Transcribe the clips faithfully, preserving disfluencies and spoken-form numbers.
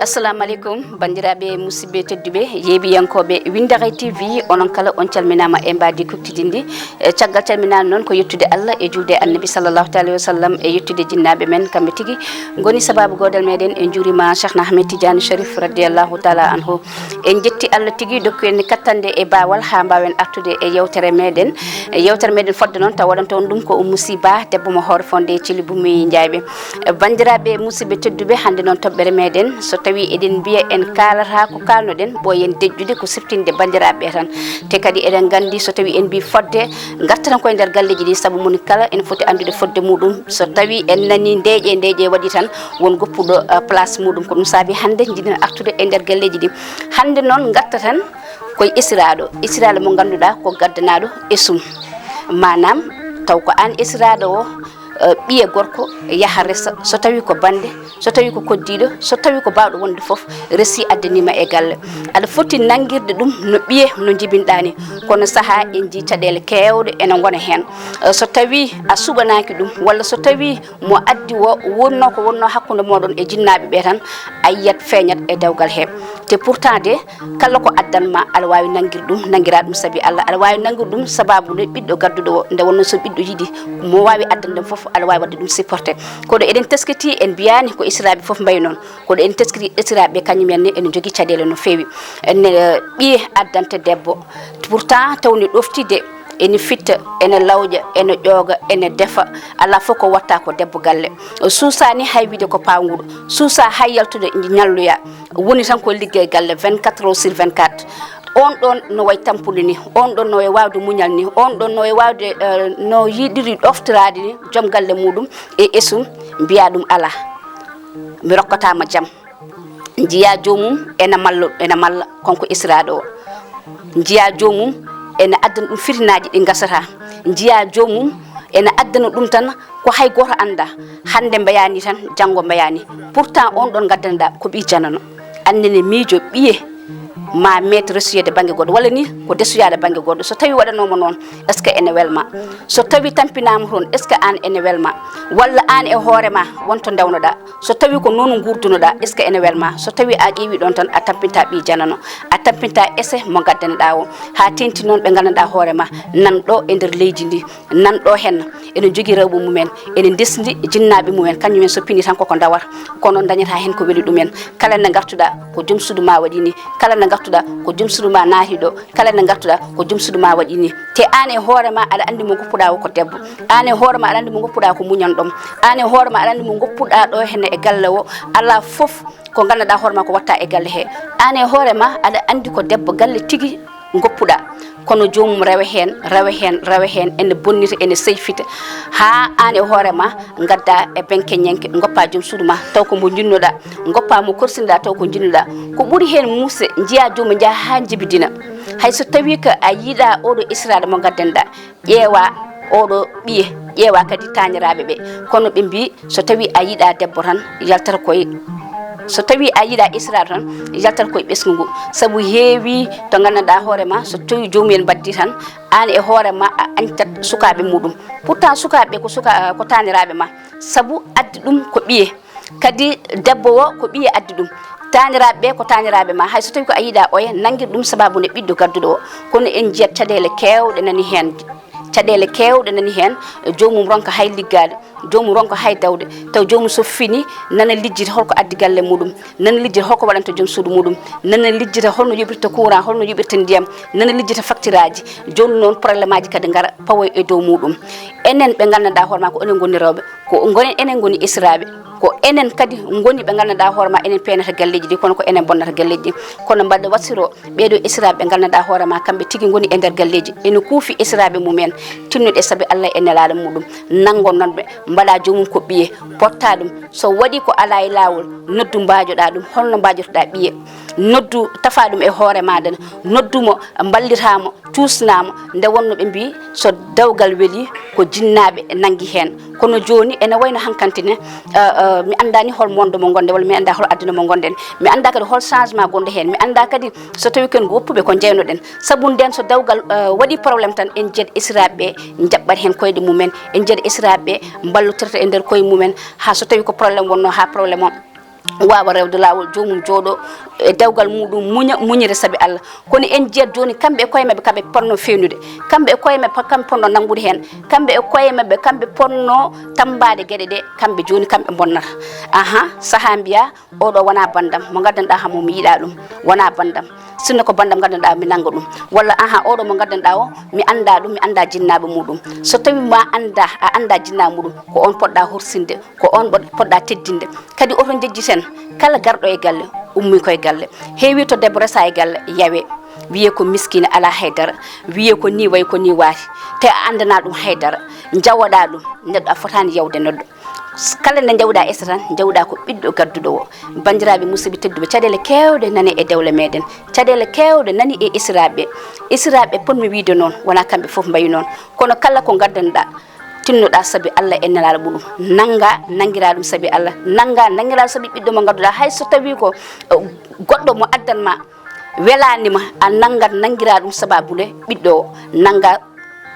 Assalamu aleykum, banndiraaɓe musidɓe tedduɓe, yeeɓiyankooɓe Winndere T V, onon kala on calminaama e mbaadi kuktidinndi. E caggal calminaali noon ko yettude Allah e juulde Annabi sallallahu taala wa sallam e yettude jinnaaɓe men kamɓe tigi ngoni sabaabu goodal meɗen. En njuuriima Cheikhna Ahmed Tidiane Cherif radiyallahu taala anhu. En njetti Allah tigi dokku en kattanɗe e baawal haa mbaawen artude e yeewtere meɗen. E yeewtere meɗen fodde noon taw waɗanta on ɗum ko Oumou Sy Ba, debbo mo Hoore Fonde Thily Boumy Ndiaye ɓe. Banndiraaɓe musidɓe tedduɓe, hannde noon toɓɓere meɗen, so tawii eɗen mbiya en kaalata ko kaalnoɗen, ɓooyen deƴƴude ko siftinde banndiraaɓe ɓe tan. Te kadi eɗen nganndi so tawii en mbii fodde, ngartata koye nder galleeji ɗi, sabu moni kala ene foti anndude fodde muɗum. So tawii en nanii ndeeƴe, ndeeƴe waɗi tan, won goppuɗo, eh, place muɗum. Ko ɗum saabi hannde njiɗen artude e nder galleeji ɗi. Hannde noon ngartaten koye esiraaɗo, esiraaɗo mo ngannduɗaa ko gaddanaaɗo esum. Maanaam taw ko aan esiraaɗo o, eh, ɓiye gorko yaha resa, so tawii ko bannde, so tawii ko koddiiɗo, so tawii ko baawɗo wonde fof, resi addaniima e galle. Aɗa foti nanngirde ɗum no ɓiye no njibinɗaa ni. Kono sahaa en njii caɗeele keewɗe ene ngona heen. Eh, so tawii a suɓanaaki ɗum, walla so tawii mo addi o wonnoo ko wonnoo hakkunde mooɗon e jinnaaɓe ɓe tan, a yiyat feeñat e dewgal he. Te pourtant de, kala ko addan ma, aɗa waawi nanngir ɗum, nanngiraa ɗum sabi Allah, aɗa waawi nanngir ɗum sabaabu nde ɓiɗɗo gadduɗo o, nde wonnoo so ɓiɗɗo yiɗi, mo waawi addan ɗum fof, aɗa waawi waɗde ɗum supporté. Kono eɗen teskiti, en mbiyaani ko esiraaɓe fof mbayi noon. Kono eɗen teskiti esiraaɓe ɓe, kañum en ne ene njogii caɗeele no feewi. Ene, eh, ɓiye addanta debbo. Pourtant, tawde ɗofti de, ene fitta, ene lawƴa, ene ƴooga, ene defa. Alaa fof ko watta ko debbo galle. Suusaani hay wiide ko pawnguɗo. Suusaa hay yaltude ñalloya. Woni tan ko liggey galle vingt-quatre heures sur vingt-quatre. On ɗon no wayi tampude ni, on ɗon no wayi waawde muñal ni, on ɗon no wayi waawde, eh, no yiɗiri ɗoftoraade ni joom galle muɗum e esum, mbiya ɗum alaa. Mi rokkataama jam. Njiya joomum ena malla, ena malla, kanko esiraaɗo o. Njiya joomum ena addana ɗum fitinaaji ɗi ngasataa. Njiya joomum ena addana ɗum tan ko hay gooto anndaa. Hannde mbayaani tan, janngo mbayaani. Pourtant, on ɗon ngaddanoɗaa ko ɓii janano. Aan nene miijo ɓiye ma meet resuyeede bannge goɗɗo, walla ni ko desuyaade bannge goɗɗo. So tawii waɗanooma noon, est-ce que ene welma? So tawii tampinaama toon, est-ce que aan ene welma? Walla aan e hoore ma won to ndewnoɗaa? So tawii ko noon nguurdunoɗaa, est-ce que ene welma? So tawii a ƴeewii ɗoon tan, a tampintaa ɓii janano, a tampintaa ese mo ngaddanoɗaa o, haa teeŋti noon ɓe nganndanɗaa hoore ma nan ɗo e nder leydi ndi, nan ɗo heen, ene njogii rewɓe mumen, ene ndesndi jinnaaɓe mumen, kañum en so pinii tan koko ndawata, kono ndañataa heen ko weli ɗumen. Kala nde ngartuɗaa, ko joom suudu ma waɗi ni, kala nde ngartuɗaa, ko joom suudu ma naati ɗo, kala nde ngartuɗaa, ko joom suudu ma waɗi ni. Te aan e hoore ma, aɗa anndi mo ngoppuɗaa o ko debbo. Aan e hoore ma, aɗa anndi mo ngoppuɗaa ko muñanɗo ma. Aan e hoore ma, aɗa anndi mo ngoppuɗaa ɗo heen e galle o. Alaa fof ko nganndanɗaa hoore ma ko watta e galle he. Aan e hoore ma, aɗa anndi ko debbo galle tigi ngoppuɗaa. Kono joomum rewa heen, rewa heen, rewa heen, ene bonnita, ene seyfita. Haa aan e hoore ma, ngadda e benke ñenke, ngoppa joom suudu ma, taw ko mbo njinnoɗaa, ngoppa mo korsinoɗaa, taw ko njinnoɗaa. Ko ɓuri heen muusde, njiya joomum njaha haa njibidina. Hay so tawii ko a yiɗaa oɗo esiraaɗo mo ngaddanɗaa, ƴeewa oɗo ɓiye, ƴeewa kadi taaniraaɓe ɓe. Kono ɓe mbii, so tawii a yiɗaa debbo tan, yaltata koye, so tawii a yiɗaa esiraaɗo tan, yaltata koye ɓesngu ngu. Sabu heewi to nganndanɗaa hoore ma, so tawii joomumen mbaddii tan, aan e hoore ma a añtat sukaaɓe muɗum. Pourtant sukaaɓe ɓe ko suka-, ko taaniraaɓe ma. Sabu addi ɗum ko ɓiye. Kadi debbo o ko ɓiye addi ɗum. Taaniraaɓe ɓe ko taaniraaɓe ma. Hay so tawii ko a yiɗaa oya, nanngir ɗum sabaabu nde ɓiɗɗo gadduɗo o. Kono en njiyat caɗeele keewɗe nani heen. Caɗeele keewɗe nani heen, joomum ronka hay liggaade, joomum ronka hay dawde. Taw joomum so fini, nana lijjita holko addi galle muɗum, nana lijjita holko waɗanta joom suudu muɗum, nana lijjita holno yoɓirta courant, holno yoɓirta ndiyam, nana lijjita facture aji. Jooni noon problème aji kadi ngara pawoya e dow muɗum. Enen ɓe nganndanɗaa hoore ma ko enen ngoni rewɓe, ko ngonen, enen ngoni esiraaɓe, ko enen kadi ngoni ɓe nganndanɗaa hoore ma enen peenata galleeji ɗi, kono ko enen bonnata galleeji ɗi. Kono mbaɗa wasiro ɓeeɗo esiraaɓe ɓe nganndanɗaa hoore ma, kamɓe tigi ngoni e nder galleeji, ene kuufi esiraaɓe mumen, tinnuɗe sabi Allah e nelaaɗo muɗum, nanngo noon ɓe, mbaɗa joomum ko ɓiye, potta ɗum, so waɗi ko alaa e laawol, noddu mbaajoɗaa ɗum, holno mbaajotoɗaa ɓiye? Noddu, tafa ɗum e hoore maaɗa, noddu mo, mballita mo, cuusnaa mo. Nde wonno ɓe mbii so dewgal welii ko jinnaaɓe nanngi heen. Kono jooni ene wayno hankante ne, eh, eh, mi anndaani hol monde mo ngonɗen, walla mi anndaa hol aduna mo ngonɗen. Mi anndaa kadi hol changement gonɗo heen. Mi anndaa kadi so tawii ko en woppuɓe ko njeynoɗen. Sabu ndeen so dewgal, eh, waɗii problème tan, en njiyat esiraaɓe ɓe njaɓɓat heen koyɗe mumen, en njiyat esiraaɓe ɓe mballotirta e nder koye mumen, haa so tawii ko problème wonnoo, haa problème o waawa rewde laawol, joomum jooɗo e dewgal muɗum, muña, muñire sabi Allah. Kono en njiyat jooni, kamɓe e koye maɓɓe, kamɓe ponno feenude, kamɓe e koye maɓɓe, kamɓe ponno nanngude heen, kamɓe e koye maɓɓe, kamɓe ponno tammbaade geɗe ɗe, kamɓe jooni, kamɓe mbonnata. Aha, sahaa mbiya, "Oɗo wonaa banndam, mo ngaddanɗaa hamo mi yiɗaa ɗum, wonaa banndam. Sinno ko banndam ngaddanɗaa, mi nannga ɗum." Walla, "Aha, oɗo mo ngaddanɗaa o, mi anndaa ɗum, mi anndaa jinnaaɓe muɗum." So tawii ma anndaa, a anndaa jinnaaɓe muɗum, ko on poɗɗaa horsinde, ko on ɓod-, poɗɗaa teddinde. Kadi oto njejjiten, kala garɗo e galle, ummii koye galle. Heewii to debbo resa e galle, yawe. Wiyee ko miskiina, alaa haydara. Wiyee ko nii wayi, ko nii waati. Te a anndanaa ɗum haydara. Njawoɗaa ɗum, neɗɗo a fotaani yawde neɗɗo. Kala nde njawɗaa esa tan, njawɗaa ko ɓiɗɗo gadduɗo o. Banndiraaɓe musidɓe tedduɓe, caɗeele keewɗe nani e dewle meɗen. Caɗeele keewɗe nani e esiraaɓe. Esiraaɓe, potmi wiyde noon, wonaa kamɓe fof mbayi noon. Kono kala ko ngaddanɗaa, tinnoɗaa sabi Allah e nelaaɗo muɗum. Nanngaa, nanngiraa ɗum sabi Allah. Nanngaa, nanngiraa ɗum sabi ɓiɗɗo mo ngadduɗaa. Hay so tawii ko, eh, goɗɗo mo addan ma, welaani ma, a nanngat, nanngiraa ɗum sabaabu nde ɓiɗɗo o. Nanngaa,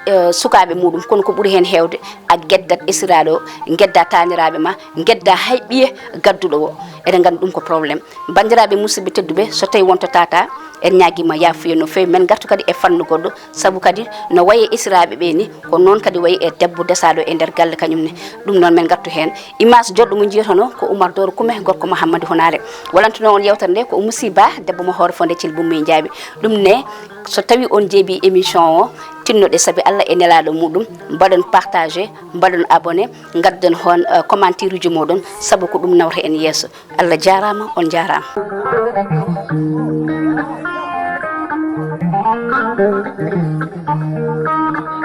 eh, sukaaɓe muɗum, kono ko ɓuri heen heewde, a geddat esiraaɗo o, ngeddaa taaniraaɓe ma, ngeddaa hay ɓiye gadduɗo o. Eɗen nganndi ɗum ko problème. Banndiraaɓe musidɓe tedduɓe, so tawii won to tata, en ñaagiima yaafuya no feewi. Men ngartu kadi e fannu goɗɗo, sabu kadi no wayi e esiraaɓe ɓe ni, ko noon kadi wayi e debbo desaaɗo e nder galle kañum ne. Ɗum noon men ngartu heen. Image joɗɗo mo njiyatono ko Oumar Doro Kume, gorko Mouhamadou Hounare. Walantuno on yewtere nde ko Oumou Sy Ba, debbo mo Hoore Fonde Thil Bummi Jaabi. Ɗum ne, so tawii on njeeɓii émission o, tinnoɗe sabi Allah e nelaaɗo muɗum, mbaɗon partagé, mbaɗon abonné, ngadden hon, eh, commentaire uji moɗon, sabu ko ɗum nawta en yeeso. Allah jaaraama, on jaaraama.